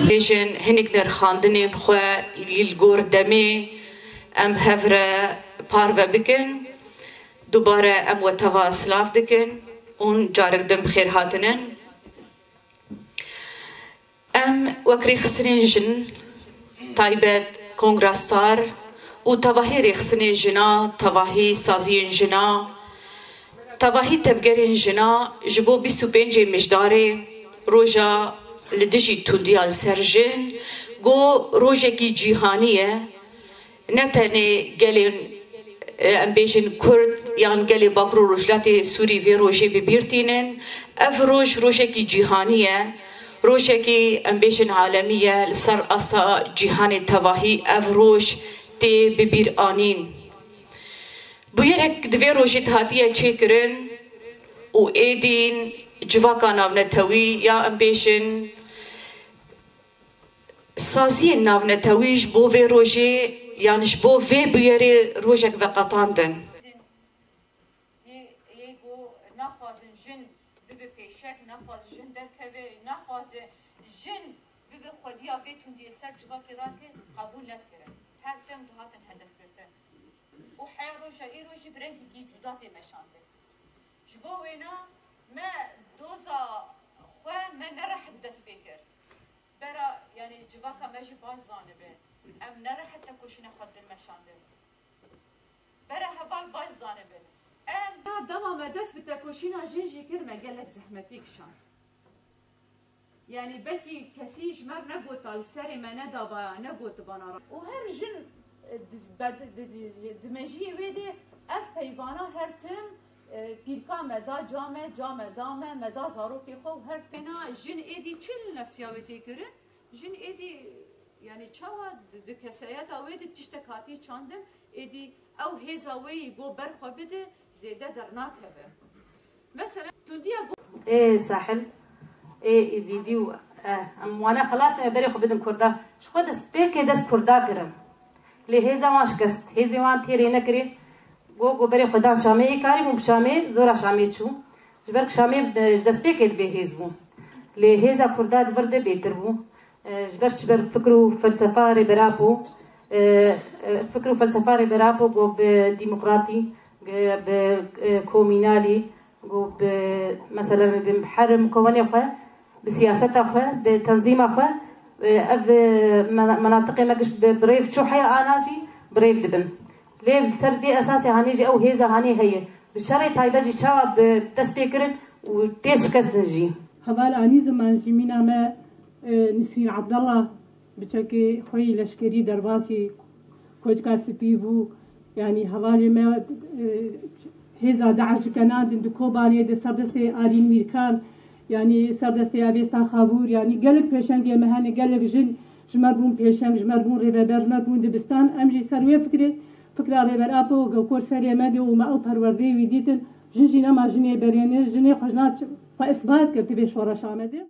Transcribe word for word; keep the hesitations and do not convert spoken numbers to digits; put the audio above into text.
Bêjin hinek nirxandinên xwe li gor demê em hev re parve bikin. Dubare em we teva silav dikin û carek din bi xêr hatinin. Em wek rêxistinên jin, taybet Kongra Star û tevahî rêxistinên jina, tevahî saziyên jina, tevahî tevgerên jina ji bo bîst û pêncê Mijdarê, roja li dijî tundiya li ser jin, ku rojekî cîhanî ye, ne tenê gelên, e, em bêjin Kurd yan gelê Bakur û Rojhilatê Sûrî vê rojê bi bîr tînin. Ev roj rojekî cîhanî ye, rojekî em bêjin alemî ye, li ser asta cîhanê tevahî ev roj tê bi bîr anîn. Bûyerek di vê rojê de hatiye çêkirin û êdîn civaka navnetewî ya em bêjin saziyên navnetewî ji bo vê rojê yan ji bo vê bûyerê rojek veqetandin. Yê, yê ku naxwazin jin bibe pêşek, naxwazin jin derkeve, naxwaze jin bibe xwediya vê tundiyê ser civakê rake, qebûl nedikire. Her tim dihatin hedefgirtin. Û heya roja îro jî bi rengekî cuda tê meşandin. Ji bo wêna me doza xwe me nerehet dest pê kir. Bera, yanî civaka me jî baş zanibe. Em nerehet tekoşîna xwe didin meşandin. Bera heval baş zanibin. Em ya dema me dest bi tekoşîna jin jî kir, me gelek zehmetî kişand. Yanî belkî kesî ji me re negota, li serê me nedaba, negotibana ra. Û her jin, e, di, be-, di, di, di, di mejiyê wê de ev peyvana her tim, e, pîrka me da ca me, ca me da me, me da zarokê xwe û her tim. Têna jin êdî çi li nefsiya wê tê kirin? Jin êdî, yanî çawa di, di kesayeta wê de tiştek hatiye çandin, êdî ew hêza wê yî go ber xwe bide, zêde dernakeve. Mesela, tundiya go- Ê Sahil, ê Êzîdî û, eh, em wana xelas ne, berê xwe bidin Kurda. Ji xwe dest pêkê dest Kurda kirin. Lê hêza wan şikest, hêzê wan têrê nekirî. Go, go berê xwe dan Şamê, ê karî bûn bi Şamê, zora Şamê çû. Ji ber ku Şamê, e, ji destpêkê dibê hêz bû. Lê hêza Kurda di vir de bêtir bû. E, ji ber çi ber fikr û felsefa Rêber Apo, e, e, fikr û felsefa Rêber Apo go bi demokratî, ge-, bi, e, komînalî, go bi, mesela bi her mikovenê xwe, bi siyaseta xwe, bi tenzîma xwe, e, ev, e, mena-, menatiqê me gişt bi, bi rêv çû heya ana jî bi rêv dibin. Lê li ser vê esasê hanê jî ew hêza hanê heye. Bi şerê taybet jî çawa bi dest tê kirin û tê şikestin jî. Heval anî ziman jî mîna me, e, Nisrîn Abdallah, biçekê xwe yî leşkerî derbasî Koçka Spî bû. Yanî hevalê me, e, hêza DAIŞ kenandin di Kobanê de serdestê Arîn Mîrkan, yanî serdestê Avêsta Xabûr, yanî gelek pêşengê me hene, gelek jin ji me bûn pêşeng, ji me bûn rêveber, ji me bûn dibistan. Em jî ser wê fikrê, fikra Rêber Apo, ku serê me de û me ew perwerdeyê wî dîtin, jin jî nema jinê berê ne, jinê xwe jina xwe isbat kir di vê şoreşa me de.